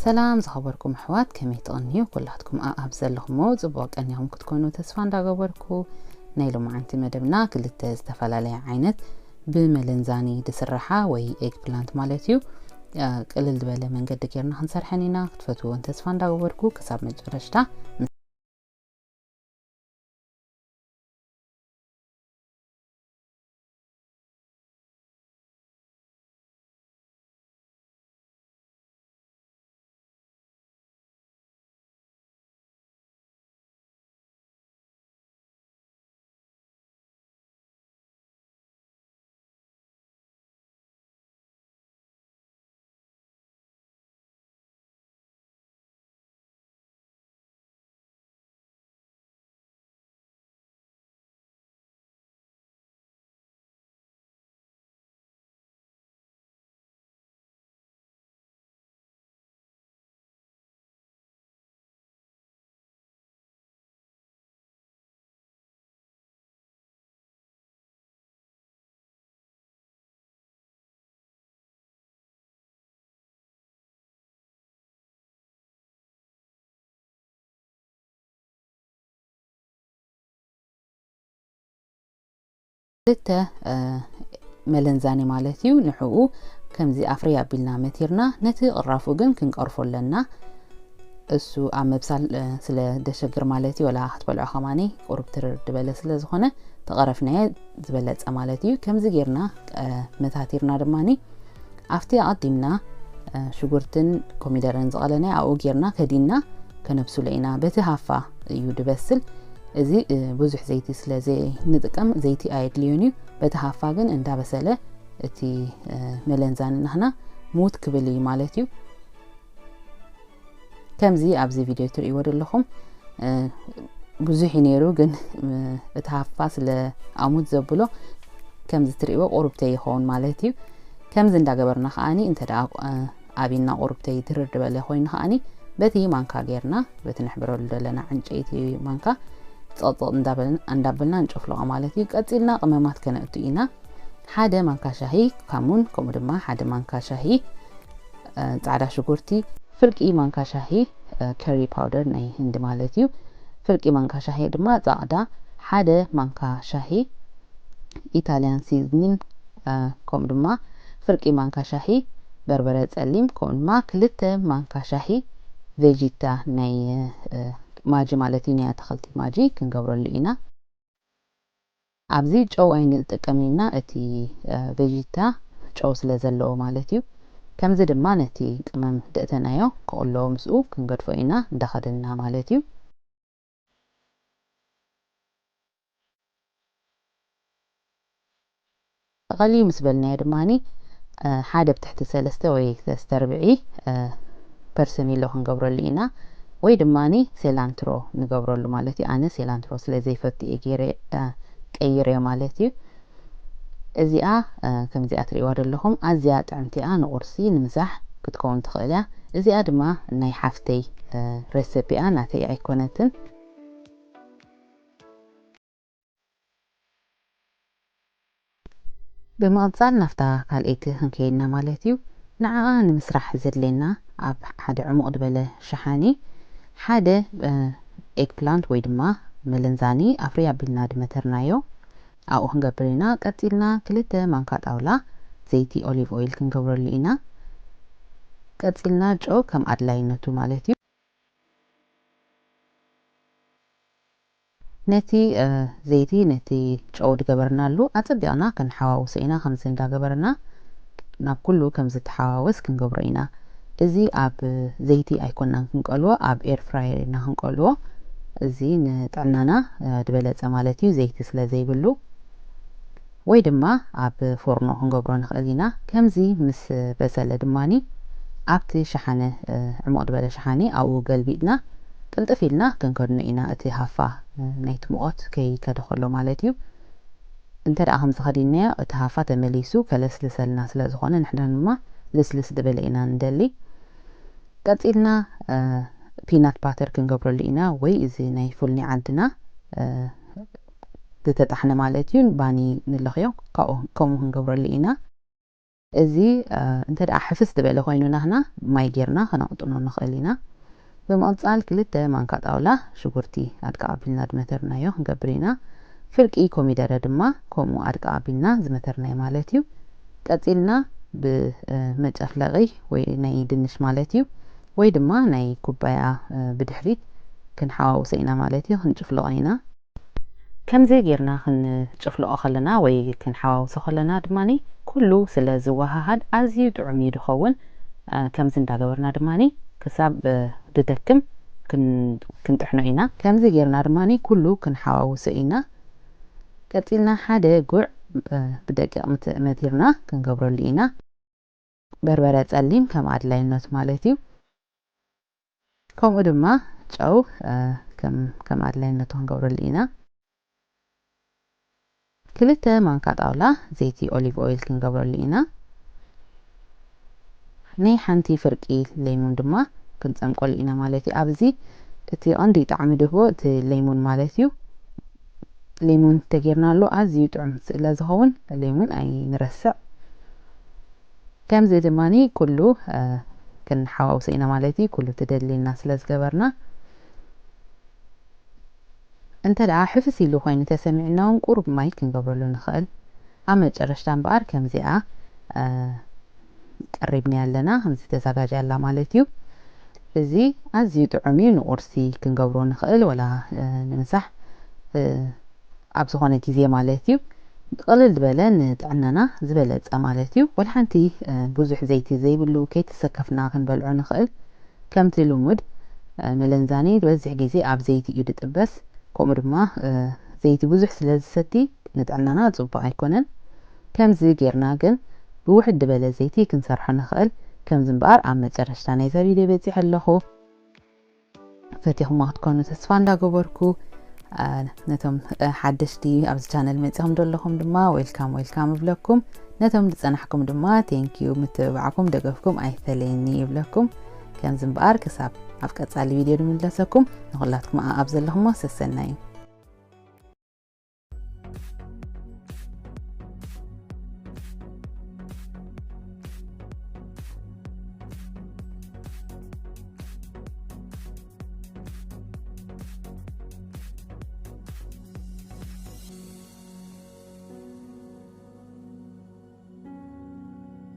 ሰላም ዝኸበርኩም ኣሕዋት፣ ከመይ ትቕንዩ? ኩላትኩም ኣኣብ ዘለኹሞ ጽቡቕ ቀኒኹም ክትኮኑ ተስፋ እንዳገበርኩ፣ ናይ ሎማዓንቲ መደብና ክልተ ዝተፈላለየ ዓይነት ብመለንዛኒ ዝስራሓ ወይ ኤግፕላንት ማለት እዩ፣ እ፣ ቅልል ዝበለ መንገዲ ጌርና ክንሰርሐን ኢና። ክትፈትውዎን ተስፋ እንዳገበርኩ ክሳብ መጨረሽታ ክልተ፣ እ፣ መለንዛኒ ማለት እዩ። ንዕኡ ከምዚ ኣፍርይ ኣቢልና መቲርና፣ ነቲ ቅራፉ ግን ክንቀርፎ ኣለና። እሱ ኣብ ምብሳል፣ እ፣ ስለ ደሸግር ማለት እዩ፣ ወላ ክትበልዖ ከማኒ ቁሩብ ትርር ዝበለ ስለ ዝኾነ፣ ተቐረፍናዮ ዝበለጸ ማለት እዩ። ከምዚ ጌርና፣ እ፣ መታቲርና ድማኒ፣ ኣብቲ ኣቐዲምና፣ እ፣ ሽጉርትን ኮሚደረን ዝቐለናዮ ኣብኡ ጌርና ከዲንና ከነብስሎ ኢና። በቲ ሃፋ እዩ ድበስል። እዚ፣ እ፣ ብዙሕ ዘይቲ ስለ ዘይንጥቀም ዘይቲ ኣየድልዮን እዩ። በቲ ሃፋ ግን እንዳበሰለ እቲ፣ እ፣ መለንዛኒ ናህና ሙት ክብል እዩ ማለት እዩ። ከምዚ ኣብዚ ቪድዮ ትርእይዎ ዘለኹም፣ እ፣ ብዙሕ እዩ ነይሩ፣ ግን፣ እ፣ እቲ ሃፋ ስለ ኣሙት ዘብሎ ከምዚ ትርእይዎ ቁሩብተይ ይኸውን ማለት እዩ። ከምዚ እንዳገበርና ከኣኒ እንተ ደኣ፣ እ፣ ኣቢና ቁሩብተይ ትርር ዝበለ ኮይኑ ከኣኒ በቲ ማንካ ጌርና፣ በቲ ንሕብረሉ ዘለና ዕንጨይቲ ማንካ ጸቕጸቕ እንዳበል-፣ እንዳበልና ንጨፍልቖ ማለት እዩ። ቀጺልና ቅመማት ከነእቱ ኢና። ሓደ ማንካ ሻሂ ካሙን፣ ከምኡ ድማ ሓደ ማንካ ሻሂ፣ እ፣ ጻዕዳ ሽጉርቲ፣ ፍርቂ ማንካ ሻሂ፣ እ፣ ከሪ ፓውደር ናይ ህንዲ ማለት እዩ። ፍርቂ ማንካ ሻሂ ድማ ጻዕዳ፣ ሓደ ማንካ ሻሂ ኢታልያን ሲዝኒን፣ እ፣ ከምኡ ድማ ፍርቂ ማንካ ሻሂ በርበረ ጸሊም፣ ከምኡ ድማ ክልተ ማንካ ሻሂ ቬጂታ ናይ፣ እ፣ ማጂ ማለት እዩ፣ ናይ ኣትክልቲ ማጂ ክንገብረሉ ኢና። ኣብዚ ጨው ኣይንጥቀምን ኢና፣ እቲ፣ እ፣ ቬጂታ ጨው ስለ ዘለዎ ማለት እዩ። ከምዚ ድማ ነቲ ቅመም ደእተናዮ ክቕሎ ምስኡ ክንገድፎ ኢና እንዳኸደና ማለት እዩ። ቀልዩ ምስ በልናዮ ድማኒ፣ እ፣ ሓደ ብትሕቲ ሰለስተ ወይ ሰለስተ ርብዒ፣ እ፣ ፐርሰሚሎ ክንገብረሉ ኢና፣ ወይ ድማኒ ሴላንትሮ ንገብረሉ ማለት እዩ። ኣነ ሴላንትሮ ስለ ዘይፈቱ እየ ገይረ፣ እ፣ ቀይረዮ ማለት እዩ። እዚኣ፣ እ፣ ከምዚኣ ትርእይዋ ዘለኹም ኣዝያ ጥዕምቲ እያ። ንቁርሲ፣ ንምሳሕ ክትከውን ትኽእል እያ። እዚኣ ድማ ናይ ሓፍተይ፣ እ፣ ረሰፒ እያ፣ ናተይ ኣይኮነትን። ብምቕጻል ናብታ ካልኣይቲ ክንከይድና ማለት እዩ። ንዓኣ ንምስራሕ ዘድልየና ኣብ ሓደ ዕሙቕ ዝበለ ሸሓኒ ሓደ፣ እ፣ ኤግፕላንት ወይ ድማ መለንዛኒ ኣፍርይ ኣቢልና ድመተርናዮ ኣብኡ ክንገብር ኢና። ቀጺልና ክልተ ማንካ ጣውላ ዘይቲ ኦሊቭ ኦይል ክንገብረሉ ኢና። ቀጺልና ጨው ከም ኣድላይነቱ ማለት እዩ። ነቲ፣ እ፣ ዘይቲ ነቲ ጨው ዝገበርናሉ ኣጸቢቕና ክንሓዋውሶ ኢና። ከምዚ እንዳገበርና ናብ ኩሉ ከም ዝተሓዋወስ ክንገብሮ ኢና። እዚ ኣብ ዘይቲ ኣይኮናን ክንቀልዎ፣ ኣብ ኤር ፍራየር ኢና ክንቀልዎ። እዚ ንጥዕናና፣ እ፣ ዝበለጸ ማለት እዩ፣ ዘይቲ ስለ ዘይብሉ። ወይ ድማ ኣብ ፎርኖ ክንገብሮ ንኽእል ኢና። ከምዚ ምስ በሰለ ድማኒ ኣብቲ ሸሓነ፣ እ፣ ዕሙቕ ዝበለ ሸሓኒ ኣብኡ ገልቢጥና ቅልጥፍ ኢልና ክንከድኖ ኢና። እቲ ሃፋ፣ እ፣ ናይቲ ሙቐት ከይከደ ከሎ ማለት እዩ። እንተ ደኣ ከምዚ ከዲንናዮ፣ እቲ ሃፋ ተመሊሱ ከለስልሰልና ስለ ዝኾነ፣ ንሕና ድማ ልስልስ ዝበለ ኢና ንደሊ። ቀጺልና፣ እ፣ ፒናት ባተር ክንገብረሉ ኢና፣ ወይ እዚ ናይ ፉልኒ ዓድና፣ እ፣ ዝተጣሕነ ማለት እዩ፣ ባኒ ንለኽዮ፣ ካብኡ፣ ከምኡ ክንገብረሉ ኢና። እዚ እንተ ደኣ ሕፍስ ዝበለ ኮይኑ ናህና ማይ ጌርና ከነቕጥኖ ንኽእል ኢና። ብምቕጻል ክልተ ማንካ ጣውላ ሽጉርቲ ኣድቃ ኣቢልና ዝመተርናዮ ክንገብር ኢና። ፍርቂ ኮሚደረ ድማ ከምኡ ኣድቃ ኣቢልና ዝመተርናዮ ማለት እዩ። ቀጺልና ብመጨፍለቒ ወይ ናይ ድንሽ ማለት እዩ ወይ ድማ ናይ ኩባያ ብድሕሪት ክንሓዋውሶ ኢና ማለት እዩ። ክንጭፍልቖ ኢና። ከምዚ ጌርና ክንጭፍልቖ ከለና ወይ ክንሓዋውሶ ከለና ድማ ኩሉ ስለ ዝወሃሃድ ኣዝዩ ጥዑም እዩ ዝኸውን። ከምዚ እንዳገበርና ድማ ክሳብ ዝደክም ክንጥሕኖ ኢና። ከምዚ ጌርና ድማ ኩሉ ክንሓዋውሶ ኢና። ቀጺልና ሓደ ጉዕ ብደቂቕ መቲርና ክንገብረሉ ኢና። በርበረ ጸሊም ከም ኣድላይነቱ ማለት እዩ። ከምኡ ድማ ጨው ከም ኣድላይነቱ ክንገብረሉ ኢና። ክልተ ማንካ ጣውላ ዘይቲ ኦሊቭ ኦይል ክንገብረሉ ኢና። ናይ ሓንቲ ፍርቂ ለይሙን ድማ ክንጸምቀሉ ኢና ማለት እዩ። ኣብዚ እቲ ቀንዲ ጣዕሚ ድህቦ እቲ ለይሙን ማለት እዩ። ለይሙን ተጌርናሉ ኣዝዩ ጥዑም ስለ ዝኸውን ለይሙን ኣይንረስዕ። ከምዚ ድማ ኩሉ ክንሓዋውሶ ኢና ማለት እዩ። ኩሉ ተደሊልና ስለ ዝገበርና እንተ ደኣ ሕፍስ ኢሉ ኮይኑ ተሰሚዕና እውን ቁሩብ ማይ ክንገብረሉ ንኽእል። ኣብ መጨረሽታ እምበኣር ከምዚኣ ቀሪብና ኣለና፣ ከምዚ ተዘጋጅያ ኣላ ማለት እዩ። እዚ ኣዝዩ ጥዑም እዩ። ንቁርሲ ክንገብሮ ንኽእል ወላ ንምሳሕ ኣብ ዝኾነ ግዜ ማለት እዩ። ቅልል ዝበለ ንጥዕናና ዝበለጸ ማለት እዩ። ወላ ሓንቲ ብዙሕ ዘይቲ ዘይብሉ ከይተሰከፍና ክንበልዖ ንኽእል። ከምቲ ልሙድ መለንዛኒ ዝበዝሕ ግዜ ኣብ ዘይቲ እዩ ዝጥበስ። ከምኡ ድማ ዘይቲ ብዙሕ ስለ ዝሰቲ ንጥዕናና ጽቡቕ ኣይኮነን። ከምዚ ጌርና ግን ብውሕድ ዝበለ ዘይቲ ክንሰርሖ ንኽእል። ከምዚ እምበኣር ኣብ መጨረሽታ ናይዛ ቪድዮ በጺሐ ኣለኹ። ፈቲኹማ ክትኮኑ ተስፋ እንዳገበርኩ ነቶም ሓደሽቲ ኣብዚ ቻነል መጺኹም ዘለኹም ድማ ዌልካም ዌልካም እብለኩም። ነቶም ዝጸናሕኩም ድማ ቴንኪዩ፣ ምትብባዕኩም ደገፍኩም ኣይፈለየኒ ይብለኩም። ከምዚ እምበኣር ክሳብ ኣብ ቀጻሊ ቪድዮ ንምለሰኩም ንኹላትኩም ኣብ ዘለኹሞ ሰሰናዩ።